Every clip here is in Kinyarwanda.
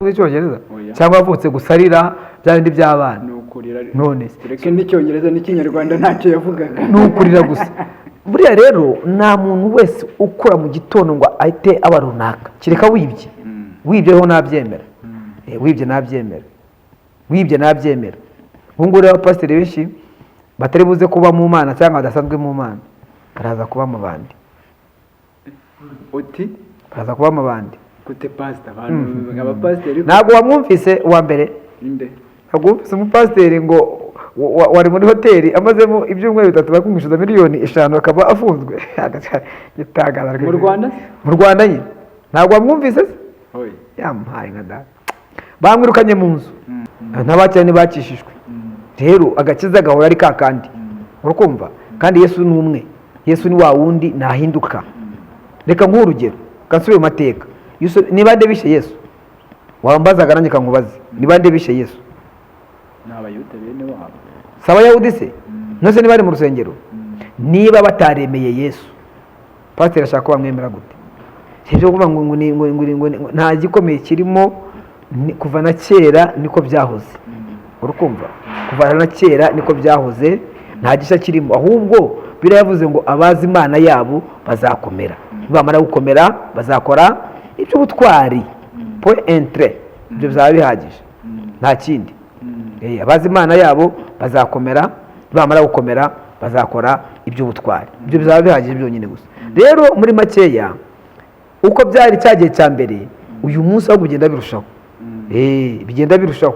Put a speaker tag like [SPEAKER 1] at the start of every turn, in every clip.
[SPEAKER 1] Icyongereza
[SPEAKER 2] Oya.
[SPEAKER 1] cyangwa yavutse gusa arira bya bindi by'abana.
[SPEAKER 2] Ni ukurira.
[SPEAKER 1] None se?
[SPEAKER 2] Tureke n'icyongereza n'ikinyarwanda ntacyo yavugaga.
[SPEAKER 1] Ni ukurira gusa. Buriya rero nta muntu wese ukura mu gitondo ngo ahite aba runaka, kereka wibye. Wibye ho nabyemera. Wibye nabyemera, wibye nabyemera. Ubu ngubu rero abapasiteri benshi batari buze kuba mu Mana cyangwa badasanzwe mu Mana baraza kuba mu bandi.
[SPEAKER 2] Uti?
[SPEAKER 1] Baraza kuba mu bandi.
[SPEAKER 2] Gute, pasita? Abantu abapasiteri?
[SPEAKER 1] Ntabwo wamwumvise uwa mbere?
[SPEAKER 2] Inde?
[SPEAKER 1] Ntabwo wumvise umupasiteri ngo wari muri hoteli amazemo ibyumweru 3, bakumwishyuza miliyoni 5, akaba afunzwe? Gitangaza.
[SPEAKER 2] Mu Rwanda?
[SPEAKER 1] Mu Rwanda nyine. Ntabwo wamwumvise se?
[SPEAKER 2] Oya.
[SPEAKER 1] Yamuhaye nka data, bamwirukanye mu nzu n'abakira ntibakishijwe. Rero agakiza gahora ari kakandi, urakumva? Kandi Yesu ni umwe, Yesu ni wa wundi, ntahinduka. Reka nguhe urugero, kansubire mu mateka. Ni bande bishe Yesu? Wambazaga nanjye kankubaze, ni bande bishe Yesu?
[SPEAKER 2] Ni abayuda bene wabo.
[SPEAKER 1] Si abayahudi se? Nose niba bari mu rusengero, niba bataremeye Yesu, pasiteri ashaka ko bamwemera gute? Si ibyo kuvuga ngo nta gikomeye kirimo. Kuva na kera niko byahoze, urukumva? Kuva na kera niko byahoze, nta gishya kirimo. Ahubwo biriya yavuze ngo abazi Imana yabo bazakomera, nibamara gukomera bazakora iby'ubutwari, point entre. Ibyo bizaba bihagije, nta kindi. Abazi Imana yabo bazakomera, nibamara gukomera bazakora iby'ubutwari. Ibyo bizaba bihagije byonyine gusa. Rero muri makeya, uko byari cya gihe cya mbere, uyu munsi aho kugenda birushaho, bigenda birushaho.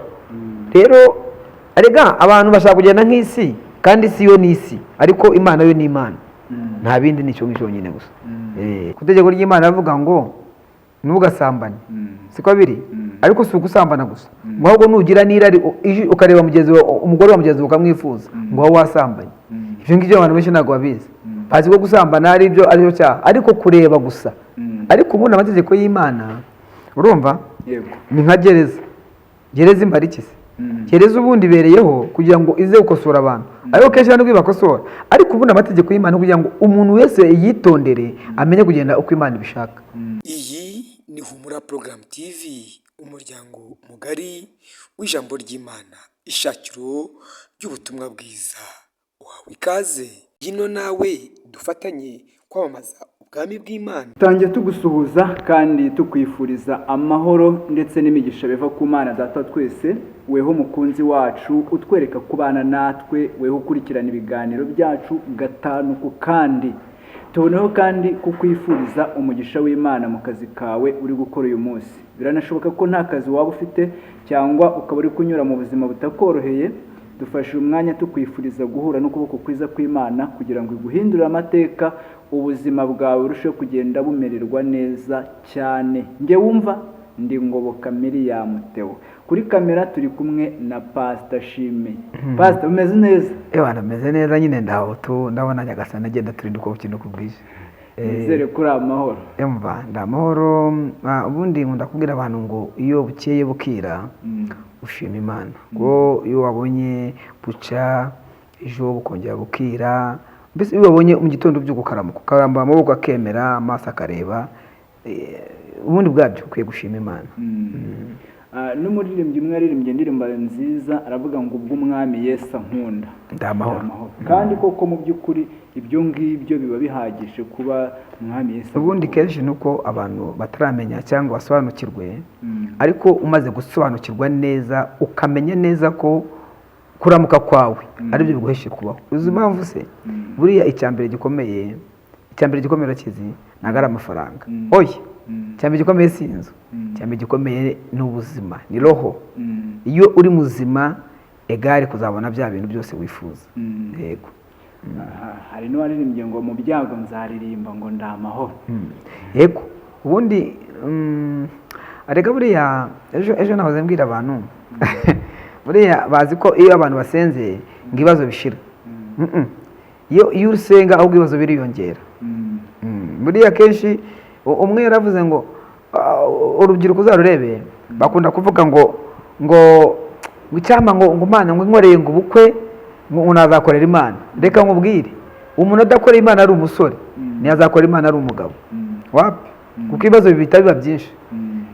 [SPEAKER 1] Rero arega abantu bashaka kugenda nk'isi, kandi isi yo ni isi, ariko Imana yo ni Imana, nta bindi, ni icyo ngicyo nyine gusa. Ku itegeko ry'Imana ravuga ngo ntugasambane, siko biri? Ariko si ugusambana gusa, ngo ahubwo nugira n'irari ukareba mugenzi wawe, umugore wa mugenzi wawe, ukamwifuza, ngo wowe wasambanye. Ibyo ngibyo abantu benshi ntabwo babizi. Bazi ko gusambana ari byo, ari cyo cyaha, ariko kureba gusa. Ariko ubundi amategeko y'Imana, urumva,
[SPEAKER 2] Yego.
[SPEAKER 1] ni nka gereza. Gereza imara iki se? Gereza ubundi ibereyeho kugira ngo ize gukosora abantu, ariko kenshi ntabwo ibakosora. Ariko ubundi amategeko y'Imana kugira ngo umuntu wese yitondere, amenye kugenda uko Imana ibishaka.
[SPEAKER 3] Iyi ni Humura Porogaramu TV, umuryango mugari w'ijambo ry'Imana, ishakiro ry'ubutumwa bwiza. Uhawe ikaze, ngwino nawe dufatanye kwamamaza ubwami bw'Imana.
[SPEAKER 2] Tangiye tugusuhuza kandi tukwifuriza amahoro ndetse n'imigisha biva ku Mana Data wa twese. Weho mukunzi wacu utwereka kubana natwe, weho ukurikirana ibiganiro byacu gatanu ku kandi, tuboneho kandi kukwifuriza umugisha w'Imana mu kazi kawe uri gukora uyu munsi. Biranashoboka ko nta kazi waba ufite cyangwa ukaba uri kunyura mu buzima butakoroheye. Dufashe umwanya tukwifuriza guhura n'ukuboko kwiza kw'Imana kugira ngo iguhindurire amateka, ubuzima bwawe burusheho kugenda bumererwa neza cyane. Njye wumva ndi Ngoboka Miriam Theo. Kuri kamera turi kumwe na Pasita Shime. Pasita, umeze neza?
[SPEAKER 1] Ewa, nameze neza nyine, ndaho tu, ndabona Nyagasani agenda turinda uko bukeye uko bwije.
[SPEAKER 2] Nizere ko uri amahoro.
[SPEAKER 1] Emva, ndi amahoro. Ubundi nkunda kubwira abantu ngo iyo bukeye bukira ushima Imana, ngo iyo wabonye buca ejo bukongera bukira, mbese iyo wabonye mu gitondo ubyuka ukaramuka, ukarambura amaboko akemera, amaso akareba, ubundi bwabyo ukwiye gushima Imana.
[SPEAKER 2] N'umuririmbyi umwe yaririmbye indirimbo nziza, aravuga ngo ubwo umwami Yesu ankunda
[SPEAKER 1] ndi amahoro.
[SPEAKER 2] Amahoro. Kandi koko mu by'ukuri ibyo ngibyo biba bihagije kuba umwami Yesu
[SPEAKER 1] Ubundi
[SPEAKER 2] agukunda.
[SPEAKER 1] kenshi ni uko abantu bataramenya cyangwa basobanukirwe, ariko umaze gusobanukirwa neza, ukamenya neza ko kuramuka kwawe aribyo biguhesha kubaho. Uzi impamvu se? Buriya icya mbere gikomeye urakizi, ntabwo ari amafaranga. Oya. Icya mbere gikomeye si inzu. Icya mbere gikomeye ni ubuzima, ni roho. Iyo uri muzima, egare kuzabona bya bintu byose wifuza. Yego.
[SPEAKER 2] Aha, hari n'uwaririmbye ngo mu byago nzaririmba ngo ndi amahoro.
[SPEAKER 1] Yego, ubundi arega buriya ejo nahoze mbwira abantu, buriya bazi ko iyo abantu basenze ngo ibibazo bishira. Iyo usenga ahubwo ibibazo biriyongera. Buriya kenshi umwe yaravuze ngo urubyiruko uzarurebe, bakunda kuvuga ngo icyampa ngo Imana ngo inkoreye ngo ubukwe, ngo nazakorera Imana. Reka nkubwire, umuntu adakorera Imana ari umusore, ntiyazakora Imana ari umugabo. Wapi, kuko ibibazo bihita biba byinshi.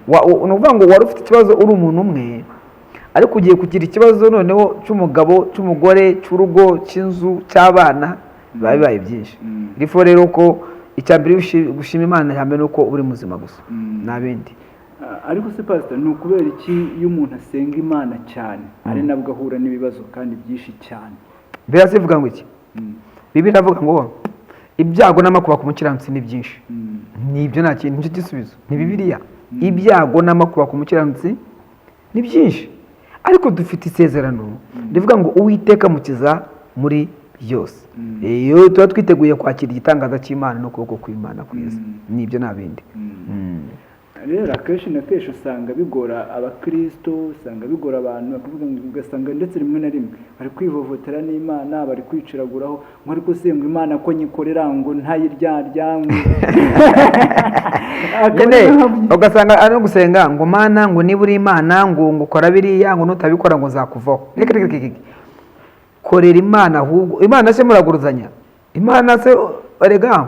[SPEAKER 1] Ni ukuvuga ngo wari ufite ikibazo uri umuntu umwe, ariko ugiye kugira ikibazo noneho cy'umugabo, cy'umugore, cy'urugo, cy'inzu, cy'abana, biba bibaye byinshi. Rifo rero ko icya mbere gushima Imana, icya mbere ni uko uri muzima gusa, nta bindi.
[SPEAKER 2] Ariko se pastor, ni ukubera iki iyo umuntu asenga Imana cyane ari nabwo ahura n'ibibazo kandi byinshi cyane?
[SPEAKER 1] Bibiliya se ivuga ngo iki? Bibiliya iravuga ngo ibyago n'amakuba ku mukiranutsi ni byinshi. Nibyo, nta kintu, nicyo gisubizo ni Bibiliya. Ibyago n'amakuba ku mukiranutsi ni byinshi, ariko dufite isezerano rivuga ngo Uwiteka mukiza muri byose. Iyo tuba twiteguye kwakira igitangaza cy'Imana n'ukuboko kw'Imana kwiza. Nibyo, nta bindi.
[SPEAKER 2] Rero akenshi na kenshi usanga bigora abakristo, usanga bigora abantu, bakavuga ngo, ugasanga ndetse rimwe na rimwe bari kwivovotera n'Imana, bari kwiciraguraho ngo ariko se ngo Imana ko nyikorera ngo ntayiryarya ngo
[SPEAKER 1] Nyine ugasanga ari no gusenga ngo Mana, ngo niba uri Imana, ngo ukora biriya, ngo nutabikora ngo nzakuvaho. Reka reka reka reka. Korera Imana ahubwo. Imana se muraguruzanya? Imana se erega,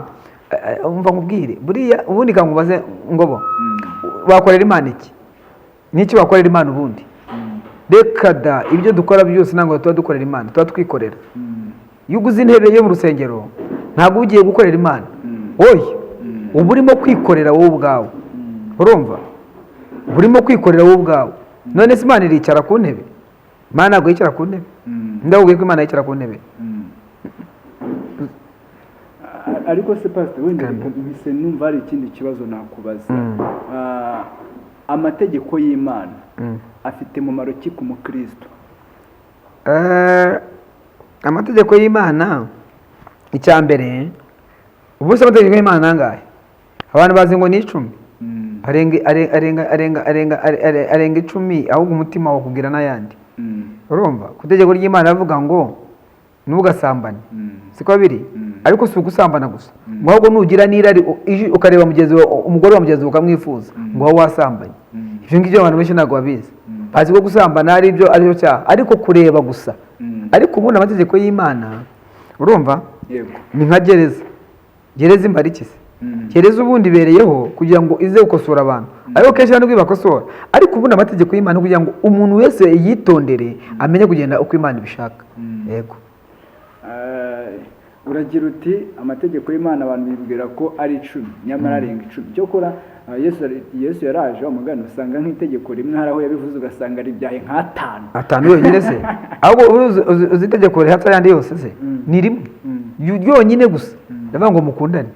[SPEAKER 1] umva nkubwire, buriya ubundi kangubaze ngobo, wakorera Imana iki? N'iki wakorera Imana ubundi? Reka da, ibyo dukora byose ntabwo tuba dukorera Imana, tuba twikorera. Iyo uguze intebe yo mu rusengero ntabwo uba ugiye gukorera Imana, oya, uba urimo kwikorera wowe ubwawe. Urumva, uba urimo kwikorera wowe ubwawe. None se Imana iricara ku ntebe? Imana ntabwo yicara ku ntebe. Ndakubwiye ko Imana yicara ku ntebe.
[SPEAKER 2] Ariko se pastor, wenda reka mpise numva hari ikindi kibazo nakubaza. Amategeko y'Imana afite mumaro ki ku mukristo?
[SPEAKER 1] Amategeko y'Imana, icya mbere, ubu se amategeko y'Imana ni angahe? Abantu bazi ngo ni 10. Arenga arenga arenga arenga arenga arenga 10, ahubwo umutima wakubwira n'ayandi. Urumva, ku itegeko ry'Imana avuga ngo ntugasambane, siko biri? Ariko si ugusambana gusa, ngo ahubwo nugira n'irari ukareba mugenzi wawe, umugore wa mugenzi wawe ukamwifuza, ngo wowe wasambanye. Ibyo ngibyo abantu benshi ntabwo babizi, bazi ko gusambana ari byo ari cyo cyaha, ariko kureba gusa. Ariko ubundi amategeko y'Imana, urumva, ni nka gereza. Gereza imara iki se? Gereza ubundi ibereyeho kugira ngo ize gukosora abantu, ariko kenshi ntabwo ibakosora. Ariko ubundi amategeko y'Imana kugira ngo umuntu wese yitondere, amenye kugenda uko Imana ibishaka. Yego.
[SPEAKER 2] Uragira uti amategeko y'Imana abantu bibwira ko ari 10, nyamara arenga 10. Cyokora Yesu yaraje wa mugani, usanga nk'itegeko rimwe hari aho yabivuze ugasanga ribyaye nk'atanu.
[SPEAKER 1] Atanu yonyine se? Ahubwo uzi itegeko rihatse ayandi yose se? Ni rimwe ryonyine gusa, ndavuga ngo mukundane,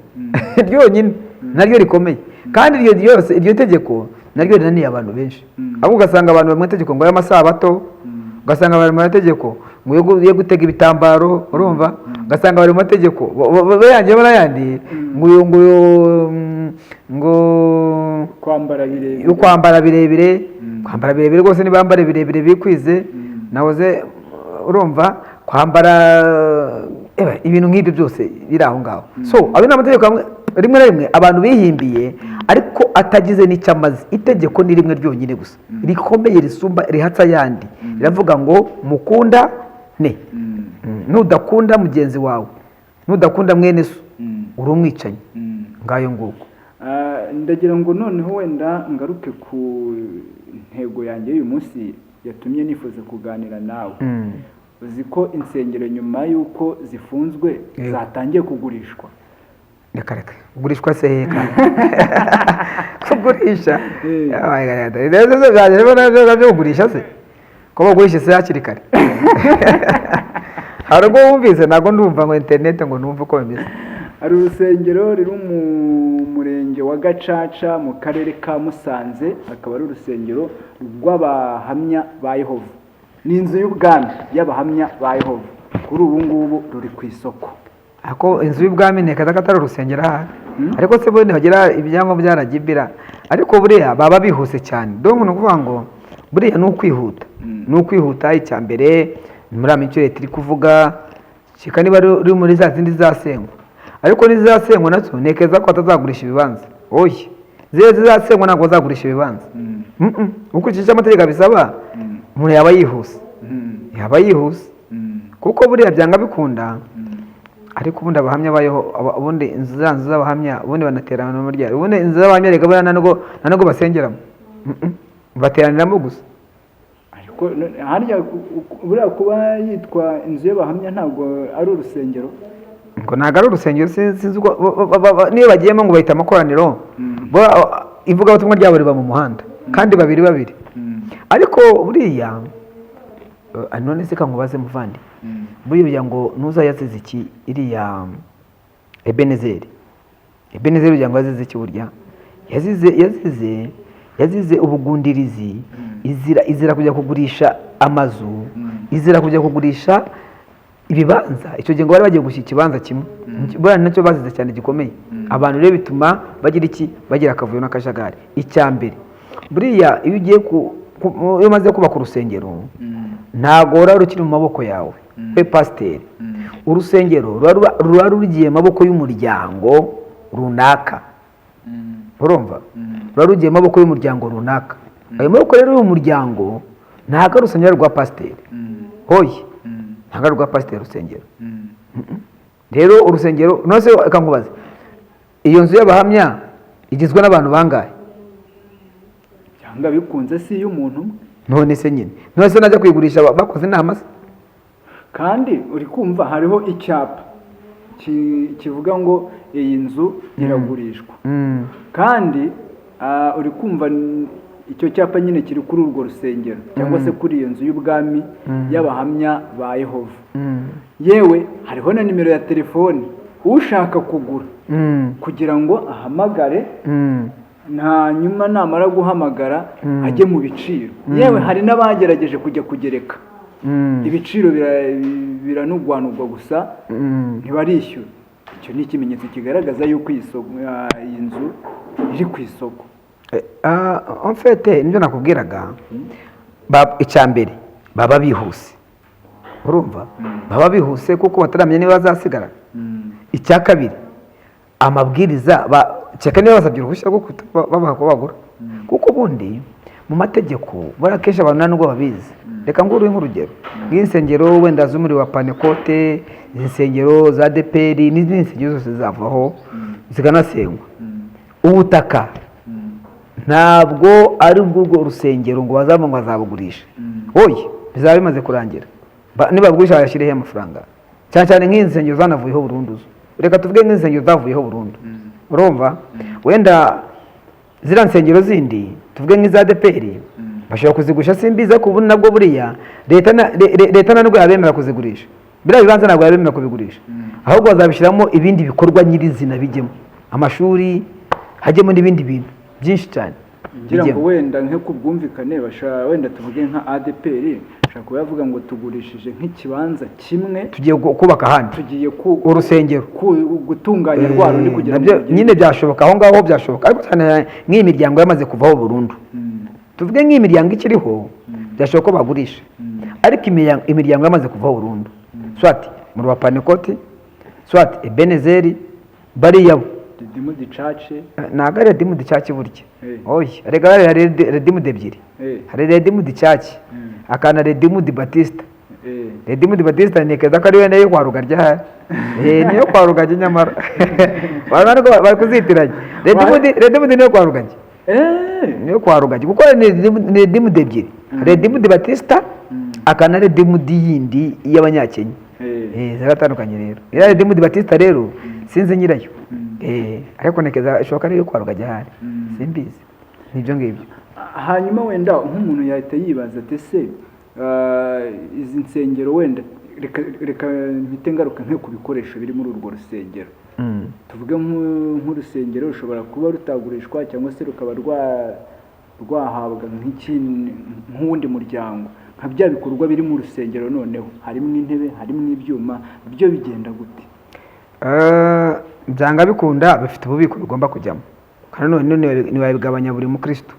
[SPEAKER 1] ryonyine naryo rikomeye. Kandi iryo ryose, iryo tegeko naryo rinaniye abantu benshi. Ahubwo ugasanga abantu bari mu itegeko ngo y'amasabato, ugasanga bari mu mategeko ngo yo gutega ibitambaro, urumva, ugasanga bari mu mategeko bayangiye n'ayandi ngo
[SPEAKER 2] kwambara birebire.
[SPEAKER 1] Yo kwambara birebire. Kwambara birebire rwose, nibambare birebire bikwize. Nahoze urumva kwambara ibintu nk'ibyo byose biri aho ngaho. So ayo ni amategeko amwe rimwe na rimwe abantu bihimbiye ariko atagize n'icyo amaze. Itegeko ni rimwe ryonyine gusa rikomeye, risumba, rihatse ayandi, riravuga ngo mukunda ne. Nudakunda mugenzi wawe, nudakunda mwene so, uri umwicanyi. Ngayo nguko.
[SPEAKER 2] Ndagira ngo noneho wenda ngaruke ku ntego yanjye y'uyu munsi yatumye nifuza kuganira nawe. Uzi ko insengero nyuma y'uko zifunzwe zatangiye kugurishwa?
[SPEAKER 1] Reka reka, kugurishwa se hehe kandi? Kugurisha? Byo kugurisha se ko bagurisha se hakiri kare? Hari ubwo wumvise? Ntabwo ndumva ngo interineti ngo numve uko bimeze.
[SPEAKER 2] Hari urusengero ruri mu murenge wa Gacaca mu karere ka Musanze, akaba ari urusengero rw'Abahamya ba Yehova, ni inzu y'ubwami y'Abahamya ba Yehova. Kuri ubu ngubu ruri ku isoko.
[SPEAKER 1] Ako inzu y'ubwami ntekeza ko atari urusengero ahari. Ariko se ubundi bagira ibyangombwa byaragibira? Ariko buriya baba bihuse cyane. Donc ni ukuvuga ngo buriya ni ukwihuta. Ni ukwihuta. Icya mbere ni muri icyo leta iri kuvuga kika niba uri muri za zindi zizasengwa, ariko n'izizasenywa nazo ntekereza ko batazagurisha ibibanza. Oya, ziriya zizasenywa ntabwo bazagurisha ibibanza. Ukurikije icyo amategeko abisaba, umuntu yaba yihuse, yaba yihuse, kuko buriya byanga bikunda. Ariko ubundi abahamya bayeho, ubundi inzu za nzu z'abahamya ubundi banaterana muri ryari? Ubundi inzu z'abahamya reka buriya nta nubwo basengeramo. Bateraniramo gusa.
[SPEAKER 2] Ariko harya buriya kuba yitwa inzu y'abahamya ntabwo ari urusengero?
[SPEAKER 1] Ngo ntabwo ari urusengero, sinzi uko niyo bagiyemo ngo bahita amakoraniro. Ivugabutumwa ryabo riba mu muhanda kandi babiri babiri. Ariko buriya none se kankubaze muvandi, buriya ngo ntuzayazize iki iriya Ebenezeri? Ebenezeri kugira ngo yazize iki? Burya yazize ubugundirizi, izira kujya kugurisha amazu, izira kujya kugurisha ibibanza. Icyo gihe ngo bari bagiye gushyira ikibanza kimwe, buriya ni nacyo bazize cyane gikomeye. Abantu rero bituma bagira iki? Bagira akavuyo n'akajagari. Icya mbere, buriya iyo ugiye iyo umaze kubaka urusengero, ntabwo ruba rukiri mu maboko yawe we pasiteri. Urusengero ruba rugiye mu maboko y'umuryango runaka, urumva? Ruba rugiye mu maboko y'umuryango runaka. Ayo maboko rero y'umuryango ntabwo ari urusengero rwa pasiteri, hoye, ntabwo ari urwa pasiteri urusengero. Rero urusengero, none se reka nkubaze, iyo nzu y'abahamya igizwe n'abantu bangahe?
[SPEAKER 2] Cyangwa bikunze si iy'umuntu umwe.
[SPEAKER 1] None se nyine, none se najya kuyigurisha bakoze inama se?
[SPEAKER 2] Kandi uri kumva hariho icyapa kivuga ngo iyi nzu iragurishwa. Kandi uri kumva icyo cyapa nyine kiri kuri urwo rusengero cyangwa se kuri iyo nzu y'ubwami y'abahamya ba Yehova. Yewe, hariho na nimero ya telefoni, ushaka kugura kugira ngo ahamagare, hanyuma namara guhamagara ajye mu biciro. Yewe, hari n'abagerageje kujya kugereka ibiciro, biranugwanugwa gusa, ntibarishyura. Icyo ni ikimenyetso kigaragaza yuko iyi nzu iri ku isoko.
[SPEAKER 1] En fait nibyo nakubwiraga. Icya mbere baba bihuse, urumva? Baba bihuse kuko bataramenya niba bazasigara. Icya kabiri, amabwiriza kereka niba basabye uruhushya rwo babaha ko bagura, kuko ubundi mu mategeko buriya akenshi abantu nta nubwo babizi. Reka nguhe nk'urugero nk'insengero wenda z'umuriro wa Pantekote, insengero za ADEPR n'izindi nsengero zose zavaho zikanasengwa. Ubutaka ntabwo ari ubw'urwo rusengero ngo bazava ngo bazabugurisha, oya, bizaba bimaze kurangira. Nibabugurisha bayashyireho amafaranga, cyane cyane nk'izi nsengero zanavuyeho burundu zo. Reka tuvuge nk'insengero zavuyeho burundu, urumva? Wenda ziriya nsengero zindi, tuvuge nk'iza ADEPR, bashobora kuzigurisha, simbizi, ariko ubu nabwo buriya leta ntabwo yabemera kuzigurisha. Biriya bibanza ntabwo yabemera kubigurisha, ahubwo bazabishyiramo ibindi bikorwa nyirizina, bijyemo amashuri, hajyemo n'ibindi bintu byinshi cyane
[SPEAKER 2] Ngira ngo
[SPEAKER 1] bijyemo.
[SPEAKER 2] wenda nko ku bwumvikane wenda tuvuge nka ADEPR bashobora kuba bavuga ngo tugurishije nk'ikibanza kimwe,
[SPEAKER 1] tugiye kubaka ahandi
[SPEAKER 2] tugiye
[SPEAKER 1] urusengero,
[SPEAKER 2] gutunganya rwa rundi kugira ngo
[SPEAKER 1] nabyo
[SPEAKER 2] rugere.
[SPEAKER 1] Nyine byashoboka, aho ngaho byashoboka, ariko cyane nk'iyi miryango yamaze kuvaho burundu. Tuvuge nk'iyi miryango ikiriho, byashoboka ko bagurisha, ariko imiryango yamaze kuvaho burundu, soit mu rwa Pantekoti, soit Ebenezeri, bariya bo.
[SPEAKER 2] Redeemed Church.
[SPEAKER 1] Ntabwo ari Redeemed Church burya. Oya, reka, hari Redeemed ebyiri. Hari Redeemed Church, akana Redeemed Baptist. Redeemed Baptist ntekereza ko ari wenda yo kwa Rugagi ahari. Niyo kwa Rugagi, nyamara abantu ariko bari kuzitiranya. Redeemed niyo kwa Rugagi. Niyo kwa Rugagi, kuko ni Redeemed ebyiri: Redeemed Baptist, akana Redeemed yindi y'Abanyakenya. Ziratandukanye rero. Iriya Redeemed Baptist rero sinzi nyirayo. Ariko ntekereza ishoboka ariyo kwa Rugagi ahari. Simbizi, nibyo ngibyo.
[SPEAKER 2] Hanyuma wenda nk'umuntu yahita yibaza ati: ese izi nsengero, wenda reka mpite ngaruka nke ku bikoresho biri muri urwo rusengero. Tuvuge nk'urusengero rushobora kuba rutagurishwa cyangwa se rukaba rwahabwa nk'uwundi muryango, nka bya bikorwa biri mu rusengero, noneho harimo intebe, harimo ibyuma, byo bigenda gute?
[SPEAKER 1] Byanga bikunda bifite ububiko bigomba kujyamo, kandi none ntiwabigabanya buri mukristo,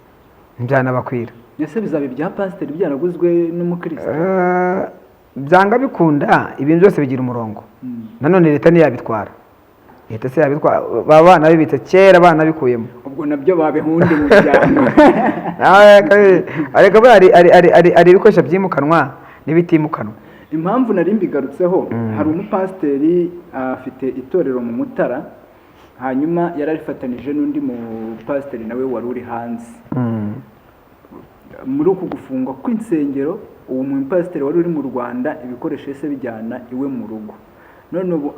[SPEAKER 1] ntibyanabakwira.
[SPEAKER 2] Ese bizaba ibya pasiteri byaraguzwe n'umukristo?
[SPEAKER 1] Byanga bikunda ibintu byose bigira umurongo. Nanone leta ntiyabitwara, leta se yabitwara? Baba banabibitse kera, banabikuyemo.
[SPEAKER 2] Ubwo nabyo babiha uwundi muryango.
[SPEAKER 1] Ariko buriya hari ibikoresho byimukanwa n'ibitimukanwa.
[SPEAKER 2] Impamvu nari mbigarutseho, hari umupasiteri afite itorero mu Mutara, hanyuma yari arifatanije n'undi mupasiteri nawe wari uri hanze. Muri uku gufungwa kw'insengero, uwo mupasiteri wari uri mu Rwanda ibikoresho yahise bijyana iwe mu rugo. None ubu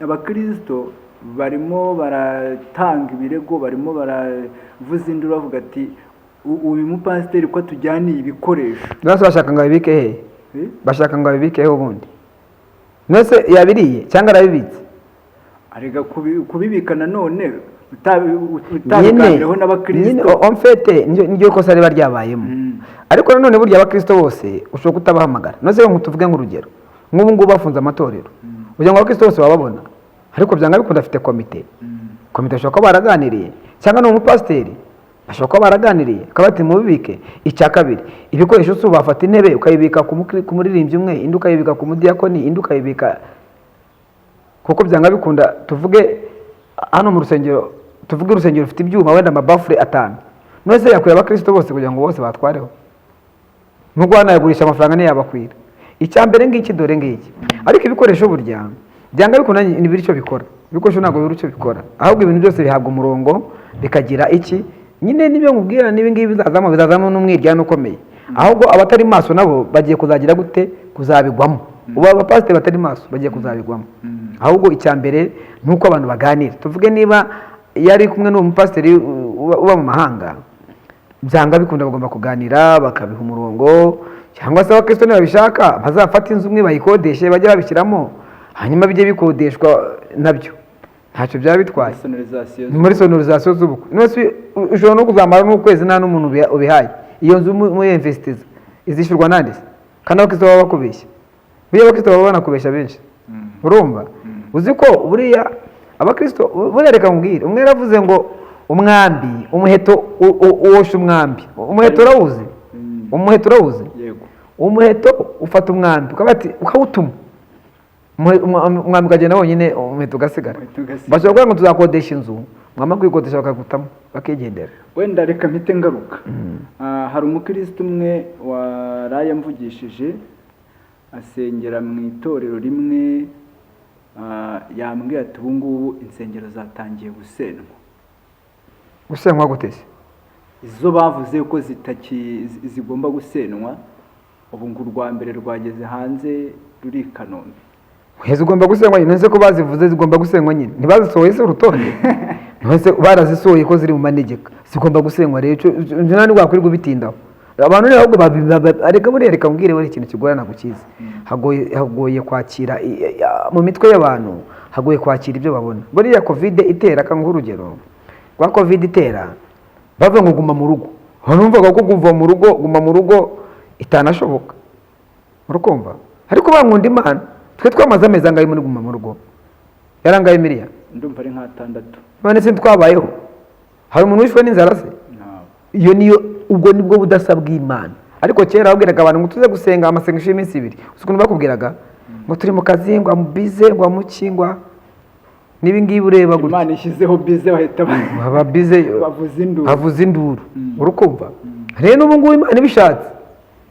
[SPEAKER 2] abakirisito barimo baratanga ibirego, barimo baravuza induru bavuga ati: "Uyu mupasiteri ko atujyaniye ibikoresho?"
[SPEAKER 1] None se bashaka ngo abibike hehe?
[SPEAKER 2] Eh?
[SPEAKER 1] Bashaka ngo abibike he ubundi? None se yabiriye cyangwa arabibitse?
[SPEAKER 2] Arega kubibika nanone utabiganiraho
[SPEAKER 1] Nyine
[SPEAKER 2] n'abakirisito.
[SPEAKER 1] En fait niryo kosa riba ryabayemo. Ariko nanone burya abakristo bose ushobora kutabahamagara. None se ngo tuvuge nk'urugero, nk'ubu ngubu bafunze amatorero, kugira ngo abakristo bose bababona, ariko byanga bikunda afite komite. Komite bashobora kuba baraganiriye, cyangwa ni umupasiteri bashobora kuba baraganiriye akaba ati: "Mubibike." Icya kabiri, ibikoresho si wafata intebe ukayibika ku muririmbyi umwe, indi ukayibika ku mudiyakoni, indi ukayibika, kuko byanga bikunda, tuvuge hano mu rusengero, tuvuge urusengero rufite ibyuma wenda amabafure 5, none se yakwira abakristo bose kugira ngo bose batwareho? Nubwo wanayagurisha amafaranga ntiyabakwira. Icya mbere ngiki, dore ngiki. Ariko ibikoresho burya byanga bikunda ntibiri icyo bikora. Ibikoresho ntabwo bibura icyo bikora, ahubwo ibintu byose bihabwa umurongo bikagira iki nyine. Nibyo nkubwira, n'ibi ngibi bizazamo, bizazamo n'umwiryane ukomeye. Ahubwo abatari maso nabo bagiye kuzagira gute? Kuzabigwamo. Ubu abapasiteri batari maso bagiye kuzabigwamo. Ahubwo icya mbere ni uko abantu baganira. Tuvuge niba yari kumwe n'uwo mupasiteri uba mu mahanga, byanga bikunda bagomba kuganira bakabiha umurongo, cyangwa se abakristo nibabishaka bazafate inzu imwe bayikodeshe, bajye babishyiramo, hanyuma bijye bikodeshwa, nabyo ntacyo byaba bitwaye.
[SPEAKER 2] Sonorisation.
[SPEAKER 1] Ni muri sonorisation z'ubukwe. None se ushobora no kuzamara n'ukwezi nta n'umuntu ubihaye iyo nzu muyinvestiza, izishyurwa nande se? Kandi abakristo baba bakubeshya. Buriya abakristo baba banakubeshya benshi. Urumva, uzi ko buriya abakristo, buriya reka nkubwire, umwe yaravuze ngo umwambi, umuheto uwosha umwambi. Umuheto urawuzi? Umuheto urawuzi?
[SPEAKER 2] Yego.
[SPEAKER 1] Umuheto ufata umwambi ukaba ati ukawutuma, umwambi ukagenda wonyine, umuheto ugasigara.
[SPEAKER 2] Umuheto ugasigara.
[SPEAKER 1] Bashobora kuvuga ngo tuzakodesha inzu, mwamara kuyikodesha bakagutamo bakigendera.
[SPEAKER 2] Wenda reka mpite ngaruka. Hari umukristo umwe waraye mvugishije, asengera mu itorero rimwe, yambwiye ati: "Ubu ngubu insengero zatangiye gusenywa."
[SPEAKER 1] Gusenywa gute se?
[SPEAKER 2] Izo bavuze ko zigomba gusenywa, ubu ngo urwa mbere rwageze hanze ruri i Kanombe.
[SPEAKER 1] Zigomba gusenywa nyine. None ko bazivuze zigomba gusenywa nyine, ntibazisohoye se urutonde? None se barazisohoye ko ziri mu manegeka, zigomba gusenywa. Rero icyo nta nubwo ubitindaho. Abantu rero ahubwo reka buriya reka mbwire, buriya ikintu kigorana gukiza, hagoye kwakira mu mitwe y'abantu, hagoye kwakira ibyo babona. Buriya COVID itera, kanguha urugero rwa COVID itera, bavuga ngo guma mu rugo, numvaga ko kuva mu rugo, guma mu rugo itanashoboka, urukumva? Ariko bankunda Imana, twe twamaze amezi angahe muri guma mu rugo? Yarangaye miriya?
[SPEAKER 2] Ndumva ari nk'atandatu.
[SPEAKER 1] None se twabayeho? Hari umuntu wishwe n'inzara se?
[SPEAKER 2] Ntawe.
[SPEAKER 1] Iyo niyo, ubwo nibwo budasa bw'Imana. Ariko kera babwiraga abantu ngo tuze gusenga amasengesho y'iminsi 2, uzi ukuntu bakubwiraga ngo turi mu kazi, ngo amubize, ngo amukingwa n'ibi ngibi ureba gutya.
[SPEAKER 2] Imana ishyizeho bize bahita
[SPEAKER 1] baba bize.
[SPEAKER 2] Bavuza induru.
[SPEAKER 1] Bavuza induru, urukumva? Rero n'ubu ngubu Imana ibishatse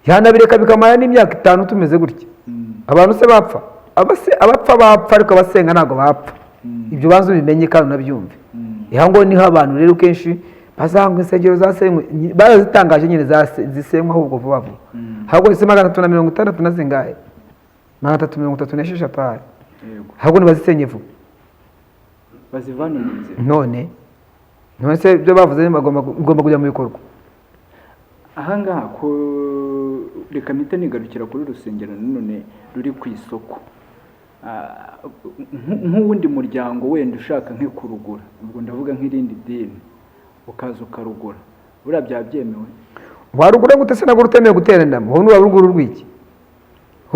[SPEAKER 1] yanabireka bikamara n'imyaka 5 tumeze gutya. Abantu se bapfa? Abapfa bapfa, ariko abasenga ntabwo bapfa. Ibyo banza ubimenye kandi unabyumve. Aha ngo niho abantu rero kenshi bazanga insengero zasenywe, barazitangaje nyine zisenywa ahubwo vuba vuba. Ahubwo ese 360 na zingahe? 336 ahari.
[SPEAKER 2] Yego.
[SPEAKER 1] Ahubwo ntibazisenye vuba.
[SPEAKER 2] Bazivane mu nzira.
[SPEAKER 1] None se ibyo bavuze bigomba kujya mu bikorwa.
[SPEAKER 2] Ahangaha ko reka mpite nigarukira kuri rusengero nanone ruri ku isoko. Nk'uwundi muryango wenda ushaka nko kurugura, ubwo ndavuga nk'irindi dini, ukaza ukarugura, buriya byaba byemewe?
[SPEAKER 1] Warugura gute se nabwo utemewe guteraniramo? Wowe ntiwarugura urw'iki?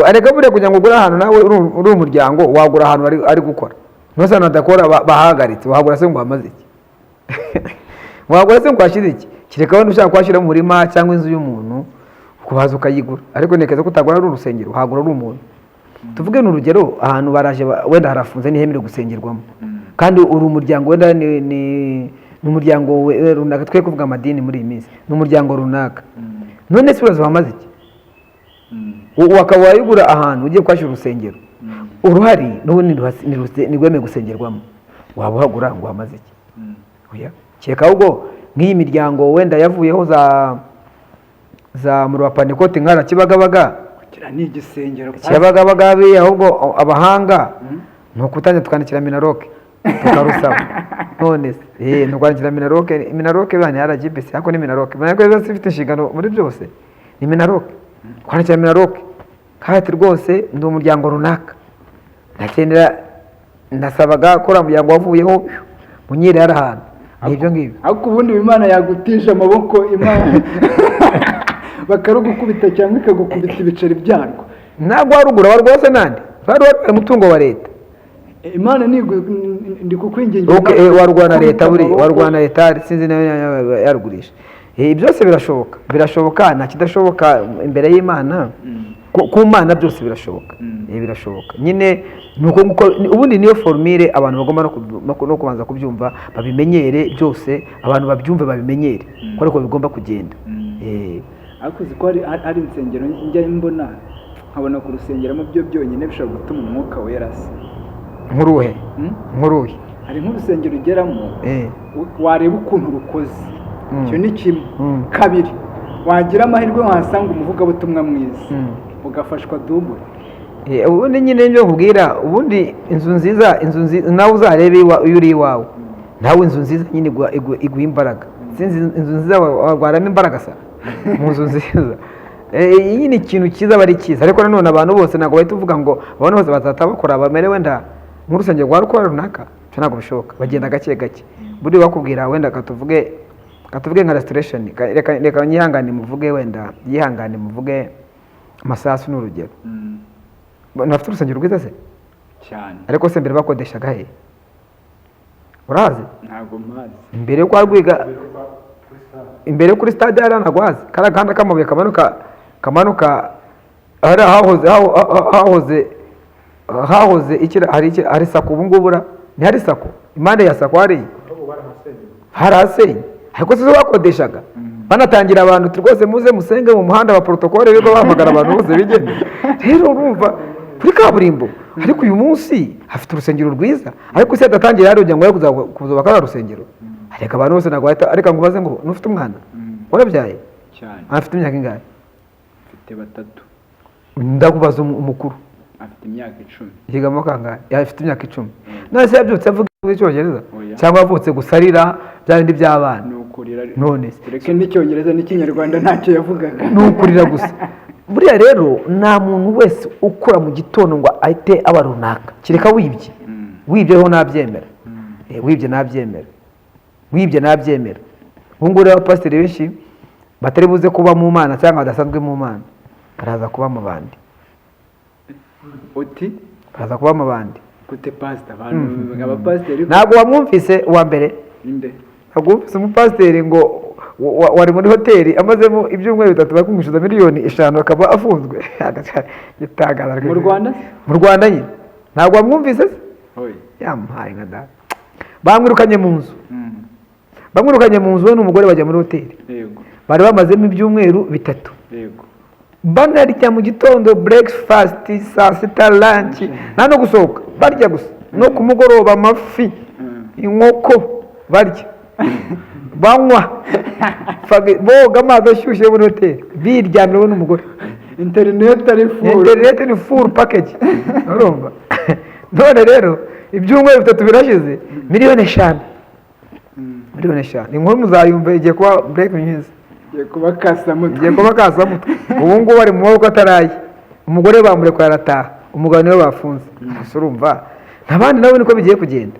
[SPEAKER 1] Areka buriya kugira ngo ugure ahantu nawe uri umuryango, wagura ahantu ari gukora. Ntose ahantu hadakora bahahagaritse, wahagura se ngo hamaze iki? Wagura se ngo uhashyire iki? Kereka wenda ushaka kuhashyira umurima cyangwa inzu y'umuntu, ukubaza ukayigura. Ariko ntekereza ko utagura ari urusengero, wahagura ari umuntu. Tuvuge ni urugero, ahantu baraje wenda harafunze ntihemerewe gusengerwamo, kandi uri umuryango wenda ni umuryango runaka, twe kuvuga amadini muri iyi minsi, ni umuryango runaka. None se uraza wamaze iki? Wakaba wayigura ahantu ugiye kuhashyira urusengero, uruhari n'ubundi ntirwemewe gusengerwamo, waba uhagura ngo wamaze iki? Oya, kereka ahubwo nk'iyi miryango wenda yavuyeho za Za murwa wa Pantekote nkara Kibagabaga.
[SPEAKER 2] Kiriya ni igisengero.
[SPEAKER 1] Kibagabaga biriya, ahubwo abahanga ni ukutangira tukandikira MINALOC tukarusaba. None se ni ukwandikira MINALOC, MINALOC bana RGBC, ariko ni MINALOC, MINALOC yose ifite inshingano muri byose, ni MINALOC. Kwandikira MINALOC kandi rwose ndi umuryango runaka, ndakenera, nasabaga ko uriya muryango wavuyeho munyere hari ahantu, ni ibyo ngibyo.
[SPEAKER 2] Ariko ubundi Imana yagutije amaboko, Imana bakarugukubita cyangwa ikagukubita ibiceri byarwo.
[SPEAKER 1] Ntabwo warugura warwose nande wari warwaye umutungo wa leta.
[SPEAKER 2] Imana ndi kukwingingira.
[SPEAKER 1] Okay, warwana leta buri warwana leta, sinzi nayo yarugurisha. Byose birashoboka, birashoboka, nta kidashoboka imbere y'Imana. Ku Mana byose birashoboka. Birashoboka nyine, ni uko nguko. Ubundi niyo formule abantu bagomba no kubanza kubyumva, babimenyere byose, abantu babyumve, babimenyere ko ariko bigomba kugenda.
[SPEAKER 2] Ariko uzi ko hari insengero njya mbona, nkabona kurusengeramo byo byonyine bishobora gutuma umwuka wera asa.
[SPEAKER 1] Nkuruhe?
[SPEAKER 2] Hmm?
[SPEAKER 1] Nkuruhe?
[SPEAKER 2] Hari nk'urusengero ugeramo, wareba ukuntu rukoze, icyo ni kimwe. Kabiri, wagira amahirwe wahasanga umuvugabutumwa mwiza, ugafashwa double.
[SPEAKER 1] Ubundi nyine nibyo nkubwira, ubundi inzu nziza, inzu nziza nawe uzarebe iyo uri iwawe nawe, inzu nziza nyine iguha imbaraga. Sinzi, inzu nziza warwaramo imbaraga sa mu nzu nziza. Nyine ikintu cyiza aba ari cyiza, ariko nanone abantu bose ntabwo bahita uvuga ngo abantu bose bazahita bakora bamere wenda nk'urusengero rwa rukora runaka, ibyo ntabwo bishoboka, bagenda gake gake. Buriya bakubwira wenda katuvuge nka Restoration, reka nyihangane muvuge, wenda yihangane muvuge Masasu ni urugero. Ntafite urusengero rwiza se?
[SPEAKER 2] Cyane.
[SPEAKER 1] Ariko se mbere bakodeshaga he? Urahazi?
[SPEAKER 2] Ntabwo mpazi.
[SPEAKER 1] Imbere yo kwa Rwiga, imbere yo kuri stade hariya, ntabwo hazi kariya gahanda k'amabuye kamanuka hariya hahoze iki, hari iki, hari SACCO ubu ngubu ntihari SACCO, impande ya SACCO hariya harasenye, ariko si zo bakodeshaga, banatangira abantu uti rwose muze musenge mu muhanda wa protocole, bigo bahamagara abantu bose bigende. Rero urumva kuri kaburimbo, ariko uyu munsi hafite urusengero rwiza, ariko se adatangira hariya kugira ngo ye kuzubaka ruriya rusengero, ariko abantu bose ntabwo bahita. Ariko ngo ubaze ngo ntufite umwana, warabyaye?
[SPEAKER 2] Cyane.
[SPEAKER 1] Afite imyaka ingahe?
[SPEAKER 2] Mfite batatu.
[SPEAKER 1] Ndakubaza umukuru.
[SPEAKER 2] Afite imyaka 10.
[SPEAKER 1] Yigamo kangahe? Afite imyaka 10. None se yabyutse avuga icyongereza?
[SPEAKER 2] Oya.
[SPEAKER 1] Cyangwa yavutse gusa arira bya bindi by'abana?
[SPEAKER 2] Ni ukurira.
[SPEAKER 1] None se
[SPEAKER 2] Tureke n'icyongereza n'ikinyarwanda ntacyo yavugaga.
[SPEAKER 1] Ni ukurira gusa. Buriya rero nta muntu wese ukura mu gitondo ngo ahite aba runaka, kereka wibye. Wibye ho nabyemera. Wibye nabyemera, wibye nabyemera. Ubu ngubu rero abapasiteri benshi batari buze kuba mu Mana cyangwa badasanzwe mu Mana baraza kuba mu bandi.
[SPEAKER 2] Uti?
[SPEAKER 1] Baraza kuba mu bandi.
[SPEAKER 2] Gute pasita? Abantu abapasiteri?
[SPEAKER 1] Ntabwo wamwumvise uwa mbere?
[SPEAKER 2] Inde?
[SPEAKER 1] Ntabwo wumvise umupasiteri ngo wari muri hoteli amazemo ibyumweru 3, bakumwishyuza miliyoni 5, akaba afunzwe? Gitangaza.
[SPEAKER 2] Mu Rwanda?
[SPEAKER 1] Mu Rwanda nyine, ntabwo wamwumvise se?
[SPEAKER 2] Oya.
[SPEAKER 1] Yamuhaye nka data, bamwirukanye mu nzu. Bamwirukanye mu nzu, we n'umugore bajya muri hoteli. Bari bamazemo ibyumweru 3. Banarya mu gitondo breakfast, saa sita lunch, nta no gusohoka, barya gusa, no ku mugoroba amafi, inkoko, barya, banywa, boga amazi ashyushye yo muri hoteli, biryamira we n'umugore.
[SPEAKER 2] Interineti ari full.
[SPEAKER 1] Interineti ni full package, urumva? None rero ibyumweru 3 birashize, miliyoni 5, miliyoni 5. Inkuru muzayumva, igiye kuba breaking news.
[SPEAKER 2] Igiye kuba kasamutwe.
[SPEAKER 1] Igiye kuba kasamutwe. Ubu ngubu ari mu maboko ataraye, umugore bamurekuye arataha, umugabo niwe bafunze. Gusa urumva abandi nabo niko bigiye kugenda,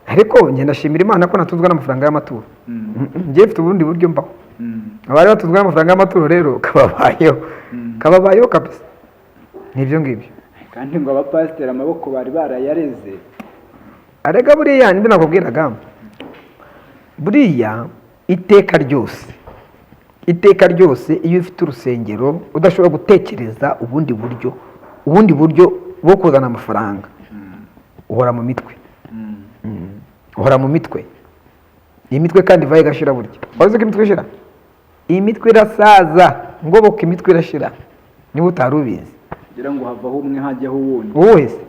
[SPEAKER 1] ariko njye ndashimira Imana ko natunzwe n'amafaranga y'amaturo. Njye mfite ubundi buryo mbaho. Abari batunzwe n'amafaranga y'amaturo rero kababayeho, kababayeho kabisa, nibyo ngibyo.
[SPEAKER 2] Kandi ngo abapasiteri amaboko bari barayareze.
[SPEAKER 1] Arega buriya nibyo nakubwiraga, buriya iteka ryose, iteka ryose iyo ufite urusengero udashobora gutekereza ubundi buryo bwo kuzana amafaranga, uhora mu mitwe. Uhora mu mitwe. Iyi mitwe kandi ivayo igashira. Burya wari uzi ko imitwe ishira? Iyi mitwe irasaza, ngoboka, imitwe irashira niba utari ubizi.
[SPEAKER 2] Kugira ngo havaho umwe hajyaho uwundi.
[SPEAKER 1] Wowe wese.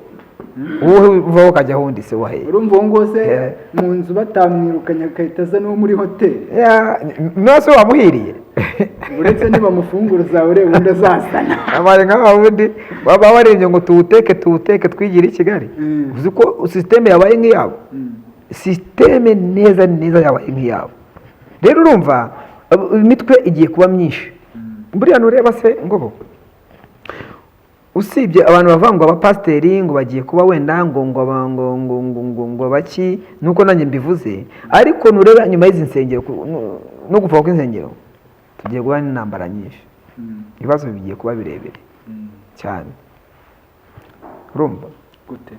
[SPEAKER 1] Wowe uvaho ukajya ahundi se waheye?
[SPEAKER 2] Urumva uwo nguwo se, mu nzu batamwirukanye agahita aza n'uwo muri hoteli?
[SPEAKER 1] Nose wamuhiriye?
[SPEAKER 2] Uretse nibamufungura uzaba ureba undi azasana.
[SPEAKER 1] Abaye nka wa wundi baba barebye ngo tuwuteke, tuwuteke twigire i Kigali. Uzi ko système yabaye nk'iyabo? Système neza neza yabaye nk'iyabo. Rero urumva imitwe igiye kuba myinshi. Buriya nureba se ngo bo, usibye abantu bavuga ngo abapasiteri ngo bagiye kuba wenda ngo ngo aba- ngo ngo ngo ngo ngo baki, nuko nanjye mbivuze, ariko nureba nyuma y'izi nsengero no gupfa kw'insengero, tugiye guhura n'intambara nyinshi. Ibibazo bigiye kuba birebire cyane, urumva?
[SPEAKER 2] Gute?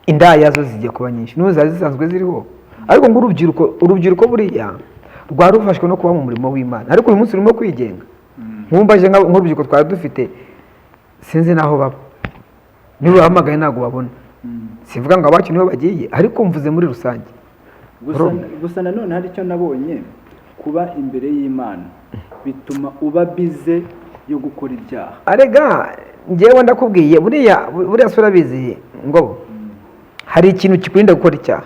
[SPEAKER 1] Indaya zo zigiye kuba nyinshi, n'ubu zari zisanzwe ziriho, ariko ngo urubyiruko buriya rwari rufashwe no kuba mu murimo w'Imana, ariko uyu munsi rurimo kwigenga. Nkumbaje nk'urubyiruko twari dufite, sinzi n'aho baba, niba ubahamagaye ntabwo babona. Sivuga ngo abacu niho bagiye, ariko mvuze muri rusange.
[SPEAKER 2] Gusa nanone hari icyo nabonye: kuba imbere y'Imana bituma uba busy yo gukora ibyaha.
[SPEAKER 1] Arega njyewe ndakubwiye, buriya si urabizi ngo hari ikintu kikurinda gukora icyaha?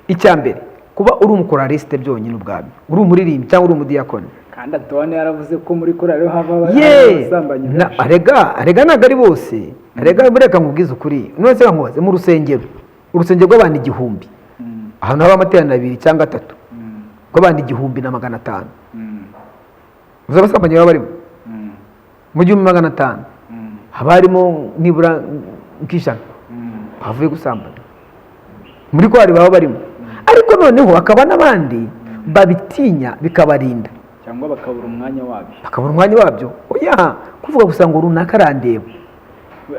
[SPEAKER 1] Icya mbere, kuba uri umukoralisite byonyine ubwabyo, uri umuririmbyi cyangwa uri umudiyakoni.
[SPEAKER 2] Kandi Antoine yaravuze ko muri korali hava
[SPEAKER 1] ye
[SPEAKER 2] abasambanyi benshi.
[SPEAKER 1] Arega ntabwo ari bose. Arega bureka nkubwize ukuri. None se nkubaze, mu rusengero, urusengero rw'abantu 1000, ahantu haba amateraniro abiri cyangwa atatu, rw'abantu 1500, uzi abasambanyi baba barimo? Mu 1500 haba harimo nibura nk'ijana bavuye gusambana. Muri korali baba barimo, ariko noneho hakaba n'abandi babitinya bikabarinda.
[SPEAKER 2] Cyangwa bakabura umwanya wabyo.
[SPEAKER 1] Bakabura umwanya wabyo. Oya, kuvuga gusa ngo runaka arandeba.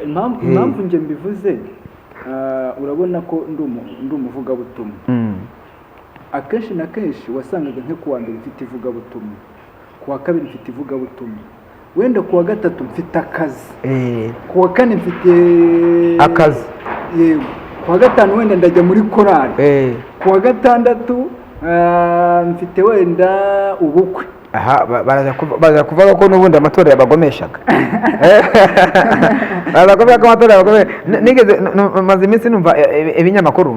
[SPEAKER 2] Impamvu impamvu njye mbivuze, urabona ko ndi umuvugabutumwa. Akenshi na kenshi wasangaga nko kuwa mbere mfite ivugabutumwa, ku wa kabiri mfite ivugabutumwa, wenda ku wa gatatu mfite akazi, ku wa kane mfite
[SPEAKER 1] Akazi.
[SPEAKER 2] Yego. Ku wa gatanu wenda ndajya muri korali, ku wa gatandatu mfite wenda ubukwe.
[SPEAKER 1] Aha baraza kuvuga ko n'ubundi amatora yabagomeshaga. Baraza kuvuga ko amatora yabagomeshaga. Nigeze maze iminsi numva ibinyamakuru.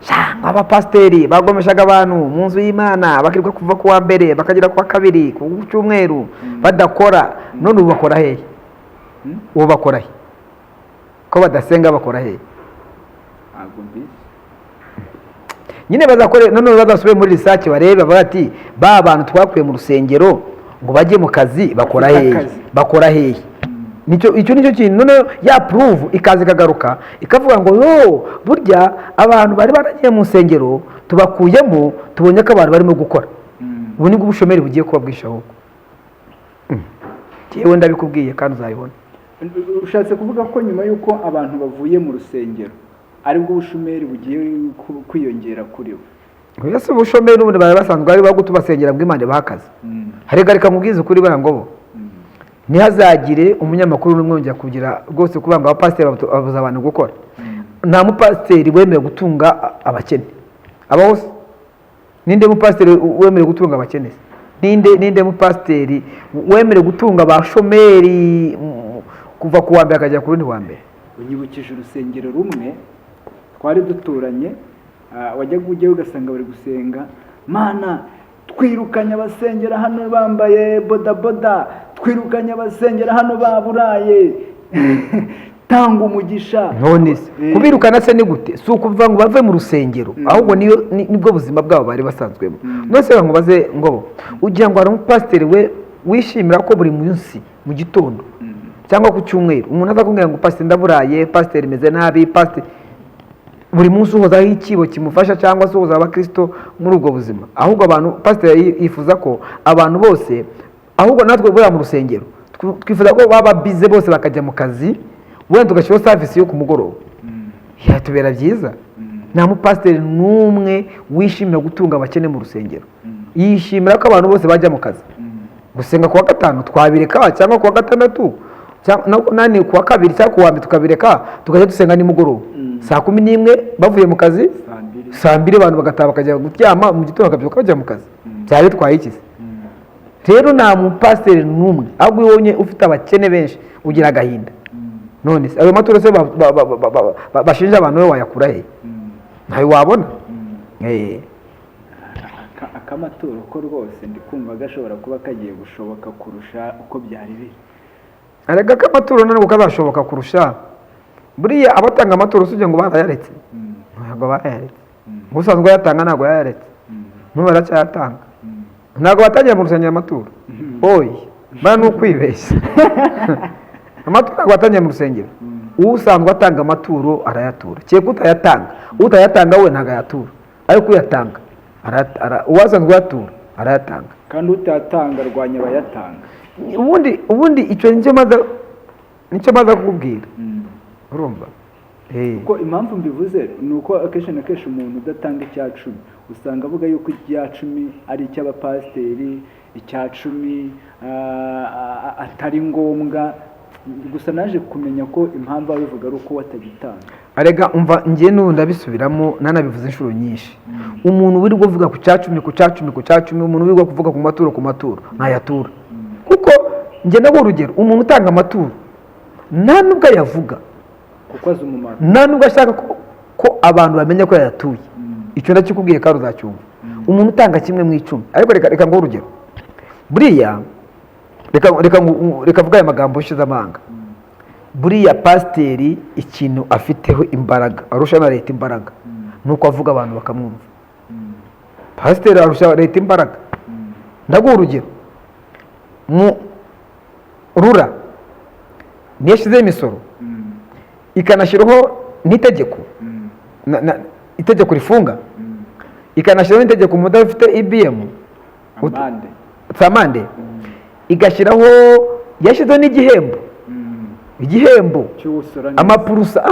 [SPEAKER 1] Sha, ngo abapasiteri bagomeshaga abantu mu nzu y'Imana, bakirirwa kuva ku wa mbere bakagera ku wa kabiri, ku cyumweru badakora. None ubu bakora hehe? Ubu bakora he ko badasenga? Bakora hehe?
[SPEAKER 2] Ntabwo mbizi.
[SPEAKER 1] Nyine bazakore, none bazasubire muri research barebe, bavuga ati ba bantu twakuye mu rusengero ngo bajye mu kazi bakora
[SPEAKER 2] Bafite
[SPEAKER 1] hehe?
[SPEAKER 2] akazi.
[SPEAKER 1] Bakora hehe? Nicyo, icyo nicyo kintu. Noneho ya proof ikaza ikagaruka ikavuga ngo yo burya abantu bari baragiye mu nsengero tubakuyemo, tubonye ko abantu barimo gukora. Ubu nibwo ubushomeri bugiye kuba bwinshi ahubwo. Yewe, ndabikubwiye kandi uzabibona.
[SPEAKER 2] Ushatse kuvuga ko nyuma y'uko abantu bavuye mu rusengero aribwo ubushomeri bugiye kwiyongera kuri bo?
[SPEAKER 1] Oya, si ubushomeri, n'ubundi bari basanzwe bari bagutu basengera ngo Imana ibahe akazi. Harega reka nkubwize ukuri, bara ngo bo ntihazagire umunyamakuru n'umwe wongera kugira rwose kuvuga ngo abapasiteri babuza abantu gukora. Nta mupasiteri wemerewe gutunga abakene abaho se? Ninde mupasiteri wemerewe gutunga abakene se? Ninde mupasiteri wemerewe gutunga abashomeri kuva ku wa mbere akajya ku rundi wa mbere?
[SPEAKER 2] Unyibukije urusengero rumwe twari duturanye, wajyaga ujyayo ugasanga bari gusenga: "Mana, twirukanye abasengera hano bambaye bodaboda, twirukanye abasengera hano baburaye, tanga umugisha."
[SPEAKER 1] None se kubirukana se ni gute? Si ukuvuga ngo bave mu rusengero, ahubwo niyo nibwo buzima bwabo bari basanzwemo. None se ngo baze ngo ugira ngo hari umupasiteri we wishimira ko buri munsi mu gitondo cyangwa ku cyumweru umuntu aza kumbwira ngo pasiteri ndaburaye, pasiteri meze nabi, pasiteri, buri munsi uhozaho ikibo kimufasha cyangwa se uhozaho abakristo muri ubwo buzima? Ahubwo abantu, pasiteri yifuza ko abantu bose, ahubwo natwe buriya mu rusengero twifuza ko baba busy bose bakajya mu kazi, wenda tugashyiraho service yo ku mugoroba, yatubera byiza. Nta mupasiteri n'umwe wishimira gutunga abakene mu rusengero. Yishimira ko abantu bose bajya mu kazi. Gusenga ku wa gatanu twabireka, cyangwa ku wa gatandatu, cyangwa nani, ku wa kabiri cyangwa ku wa mbere tukabireka, tukajya dusenga nimugoroba saa 11 bavuye mu kazi.
[SPEAKER 2] Saa 2.
[SPEAKER 1] Saa 2 abantu bagataha bakajya kuryama, mu gitondo bakabyuka bajya mu kazi. Byaba bitwaye iki se? Rero nta mupasiteri n'umwe. Ahubwo iyo ubonye ufite abakene benshi ugira agahinda. None se ayo maturo se bashinja abantu we wayakura he? Ntayo wabona.
[SPEAKER 2] Akamaturo ko rwose ndi kumva gashobora kuba kagiye gushoboka kurusha uko byari biri.
[SPEAKER 1] Arega ko amaturo ntabwo kazashoboka kurusha. Buriya abatanga amaturo usibye ngo barayaretse, ntabwo barayaretse. Usanzwe ayatanga ntabwo yayaretse, n'ubu baracyayatanga. Ntabwo batangira mu rusengero amaturo, oya, bariya ni ukwibeshya. Amaturo ntabwo batangira mu rusengero. Usanzwe atanga amaturo arayatura, kereka utayatanga. Utayatanga we ntabwo ayatura, ariko uyatanga uwasanzwe ayatura arayatanga.
[SPEAKER 2] Kandi utatanga arwanya abayatanga.
[SPEAKER 1] Ubundi icyo nicyo maze kukubwira, urumva?
[SPEAKER 2] Kuko impamvu mbivuze ni uko akenshi na kenshi umuntu udatanga icya cumi usanga avuga yuko icya cumi ari icy'abapasiteri, icya cumi atari ngombwa. Gusa naje kumenya ko impamvu abivuga ari uko watagitanga.
[SPEAKER 1] Arega umva, njye n'ubu ndabisubiramo, nanabivuze inshuro nyinshi. Umuntu wirirwa uvuga ku cya cumi, ku cya cumi, ku cya cumi, umuntu wirirwa kuvuga ku maturo, ku maturo, ntayatura. Kuko njye ndaguha urugero, umuntu utanga amaturo nta nubwo ayavuga,
[SPEAKER 2] kuko azi umumaro,
[SPEAKER 1] nta nubwo ashaka ko abantu bamenya ko yayatuye. Icyo ndakikubwiye kandi uzacyumva. Umuntu utanga kimwe mu icumi, ariko reka nguhe urugero. Buriya reka mvuge aya magambo ushize amanga. Buriya pasiteri ikintu afiteho imbaraga arusha na leta imbaraga ni uko avuga abantu bakamwumva. Pasiteri arusha leta imbaraga. Ndaguha urugero, mu RURA niyo yashyizeho imisoro, ikanashyiraho n'itegeko, itegeko rifunga, ikanashyiraho n'itegeko umuntu udafite EBM
[SPEAKER 2] amande,
[SPEAKER 1] amande, igashyiraho, yashyizeho n'igihembo, igihembo amapurusa,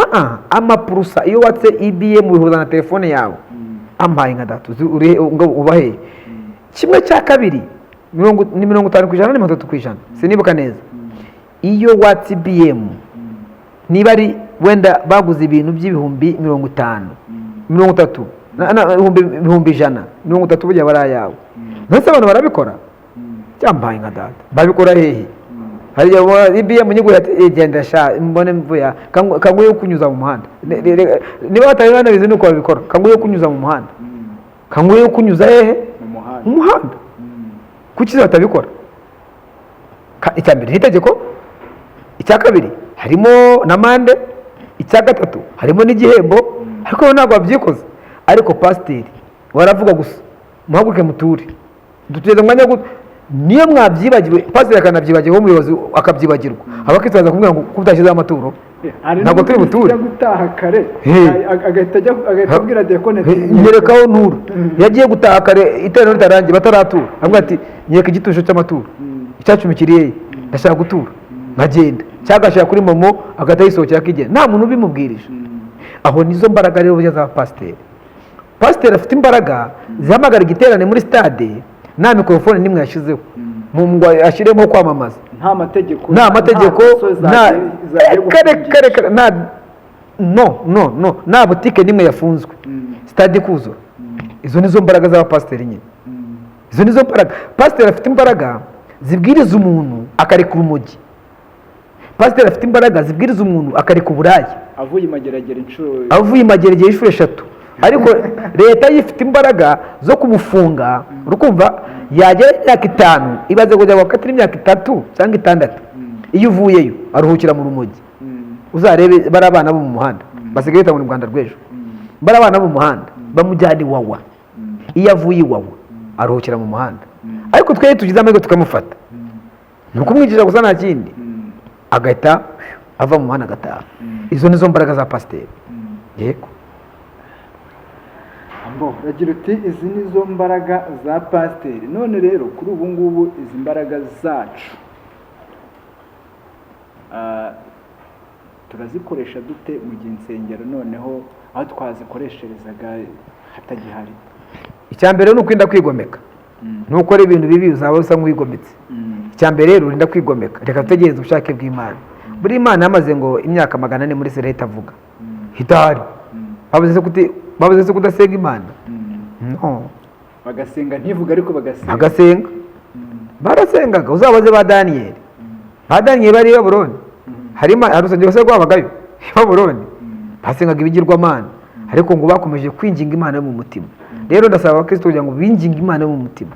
[SPEAKER 1] amapurusa iyo watse EBM wihuza na telefone yawe, ampaye nka data ngo ubahe kimwe cya kabiri, ni 50% na 30%, sinibuka neza. Iyo watse EBM, niba ari wenda baguze ibintu by'ibihumbi 50, 30, 130,000, burya bari ayawe. Ndetse abantu barabikora, cyambaye nka data, babikora hehe? Hariya EBM nyiguye ati genda sha mbone mvuya kanguye kunyuza mu muhanda. Niba batari banabizi nuko babikora, kanguye kunyuza mu muhanda. Kanguye kunyuza hehe? Mu muhanda. Kuki batabikora? Icya mbere ni itegeko, icya kabiri harimo na mande, icya gatatu harimo n'igihembo, ariko ntabwo babyikoze. Ariko pasiteri waravuga gusa, muhaguruke muture, duteze umwanya wo, niyo mwabyibagiwe, pasiteri akanabyibagirwa, umuyobozi akabyibagirwa, abakristo baza kumubwira ngo kuko utashyizeho amaturo ntabwo turi buture.
[SPEAKER 2] Gutaha kare agahita abwira diyakoni ati
[SPEAKER 1] nyerekaho ntura. Yagiye gutaha kare iteraniro ritarangiye bataratura, avuga ati nyereka igitusho cy'amaturo, icya cumi kiri hehe, ndashaka gutura, nkagenda, cyangwa agashyira kuri momo agahita yisohokera akigenda, nta muntu ubimubwirije. Aho nizo mbaraga rero burya za pasiteri. Pasiteri afite imbaraga zihamagara igiterane muri stade nta mikorofone n'imwe yashyizeho ngo ashyiremo kwamamaza,
[SPEAKER 2] nta mategeko,
[SPEAKER 1] nta mategeko, nta kare, nta no nta butike n'imwe yafunzwe, stade ikuzura. Izo nizo mbaraga z'abapasiteri nyine, izo nizo mbaraga. Pasiteri afite imbaraga zibwiriza umuntu akareka urumogi. Pasiteri afite imbaraga zibwiriza umuntu akareka uburaya,
[SPEAKER 2] avuye imageragere inshuro,
[SPEAKER 1] avuye imageragere inshuro 3. Ariko leta yifite imbaraga zo kumufunga, urukumva yagera imyaka 5, ibaze kujya gukatira imyaka 3 cyangwa 6. Iyo uvuyeyo aruhukira mu rumogi. Uzarebe bari abana bo mu muhanda basigaye bita mu Rwanda rw'ejo, bari abana bo mu muhanda bamujyana iwawa. Iyo avuye iwawa aruhukira mu muhanda. Ariko twe tugize amahirwe tukamufata, ni ukumwigisha gusa nta kindi, agahita ava mu muhanda agataha. Izo nizo mbaraga za pasiteri. Yego.
[SPEAKER 2] Agira uti izi nizo mbaraga za pasiteri. None rero kuri ubu ngubu izi mbaraga zacu turazikoresha dute mu gihe insengero noneho aho twazikoresherezaga hatagihari?
[SPEAKER 1] Icya mbere ni ukwirinda kwigomeka. Nukora ibintu bibi uzaba usa nk'uwigometse. Icya mbere rero urinda kwigomeka, reka dutegereze ubushake bw'Imana. Buri Imana yamaze ngo imyaka 400 muri Israel itavuga idahari. Babuze se kudasenga Imana? No.
[SPEAKER 2] Bagasenga ntivuga, ariko bagasenga.
[SPEAKER 1] Bagasenga. Barasengaga. Uzabaze ba Daniyeli. Ba Daniyeli bari i Babuloni. Harimo hari urusengero se rwabagayo i Babuloni? Basengaga ibigirwamana, ariko ngo bakomeje kwinginga Imana yo mu mutima. Rero ndasaba abakristo kugira ngo binginge Imana yo mu mutima.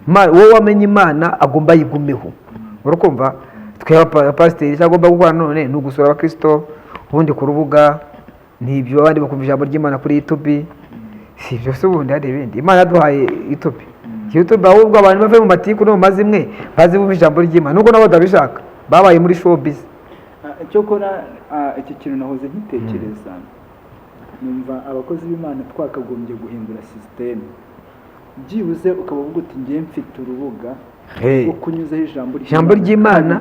[SPEAKER 1] Wowe wamenye Imana agomba ayigumeho. Urakumva, twe abapasiteri icyo agomba gukora none ni ugusura abakristo ubundi ku rubuga, nibyo, abandi bakumva ijambo ry'Imana kuri YouTube. Si ibyo se ubundi hari ibindi? Imana yaduhaye YouTube. YouTube, ahubwo abantu bave mu matiku no mu mazimwe, baze bumva ijambo ry'Imana, nubwo nabo batabishaka, babaye muri showbiz.
[SPEAKER 2] Cyokora iki kintu nahoze nkitekereza, numva abakozi b'Imana twakagombye guhindura système, byibuze ukaba uvuga uti: "Ngiye mfite urubuga rwo kunyuzaho ijambo
[SPEAKER 1] Ijambo ry'Imana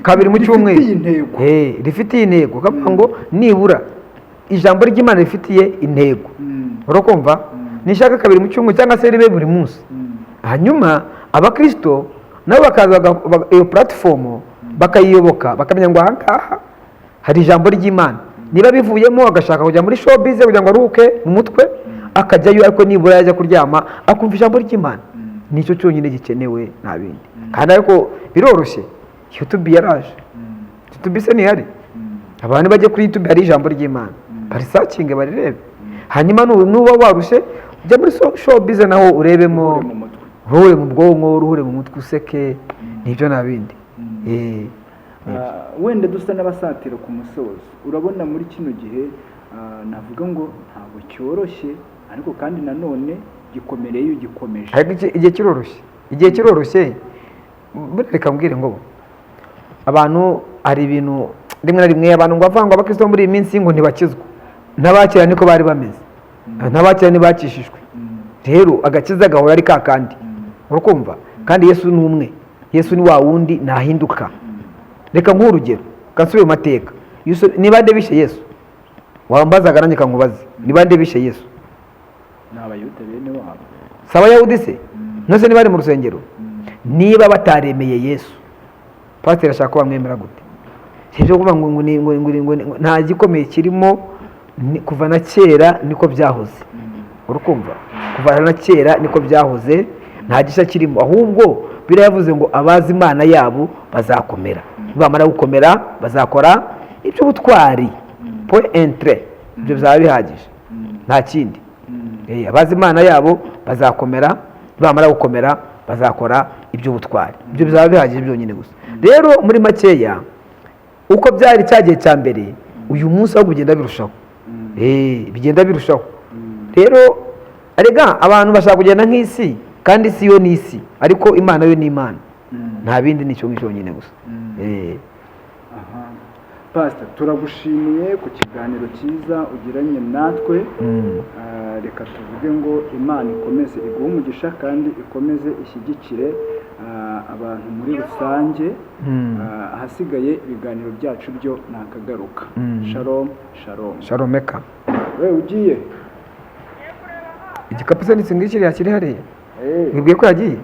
[SPEAKER 1] kabiri mu cyumweru."
[SPEAKER 2] Rifitiye intego.
[SPEAKER 1] Rifitiye intego, ukavuga ngo nibura ijambo ry'Imana rifitiye intego. Urakumva, nishaka kabiri mu cyumweru cyangwa se ribe buri munsi. Hanyuma abakristo nabo bakaza iyo platform bakayiyoboka, bakamenya ngo aha ngaha hari ijambo ry'Imana. Niba bivuyemo agashaka kujya muri showbiz kugira ngo aruhuke mu mutwe, akajyayo, ariko nibura yajya kuryama akumva ijambo ry'Imana. Nicyo cyonyine gikenewe, nta bindi. Kandi ariko biroroshye, YouTube yaraje. YouTube se ntihari? Abantu bajye kuri YouTube, hari ijambo ry'Imana, barisearchinge, barirebe. Hanyuma nuba warushye, ujya muri showbiz naho urebemo.
[SPEAKER 2] Uruhure mu mutwe.
[SPEAKER 1] Uruhure mu bwonko, uruhure mu mutwe, useke. Nibyo, nta bindi.
[SPEAKER 2] Wenda dusa n'abasatira ku musozo. Urabona muri kino gihe, navuga ngo ntabwo cyoroshye, ariko kandi nanone gikomereye iyo ugikomeje.
[SPEAKER 1] Ariko igihe kiroroshye, igihe kiroroshye. Buriya reka mbwire ngo abantu, hari ibintu rimwe na rimwe abantu ngo bavuga ngo abakristo bo muri iyi minsi ngo ntibakizwa. N'abakera niko bari bameze, n'abakera ntibakishijwe. Rero agakiza gahora ari ka kandi, urakumva? Kandi Yesu ni umwe, Yesu ni wa wundi, ntahinduka. Reka nguhe urugero, kansubire mu mateka. Ni bande bishe Yesu? Wambazaga nanjye kankubaze, ni bande bishe Yesu?
[SPEAKER 2] Ni Abayuda bene wabo.
[SPEAKER 1] Si Abayahudi se? Nose niba bari mu rusengero? Niba bataremeye Yesu, pasiteri ashaka ko bamwemera gute? Si ibyo kuvuga ngo ngo ni- ngo ngo ngo ngo nta gikomeye kirimo. Kuva na kera niko byahoze. Urukumva, kuva na kera niko byahoze, nta gishya kirimo. Ahubwo biriya yavuze ngo abazi Imana yabo bazakomera, nibamara gukomera bazakora iby'ubutwari, point entre. Ibyo bizaba bihagije, nta kindi. Abazi Imana yabo bazakomera, nibamara gukomera bazakora iby'ubutwari. Ibyo bizaba bihagije byonyine gusa. Rero muri makeya, uko byari cya gihe cya mbere, uyu munsi ahubwo bigenda birushaho. Bigenda birushaho. Rero erega abantu bashaka kugenda nk'isi, kandi isi yo ni isi, ariko Imana yo ni Imana. Nta bindi, ni icyo ngicyo cyonyine gusa.
[SPEAKER 2] Aha. Pastor, turagushimiye ku kiganiro cyiza ugiranye natwe. Reka tuvuge ngo Imana ikomeze iguhe umugisha kandi ikomeze ishyigikire abantu muri rusange. Ahasigaye ibiganiro byacu byo ni akagaruka. Shalom, shalom.
[SPEAKER 1] Shalomeka.
[SPEAKER 2] We ugiye?
[SPEAKER 1] Igikapu se ndetse ngiki kiri hariya.
[SPEAKER 2] Eh.
[SPEAKER 1] Wibwiye ko yagiye.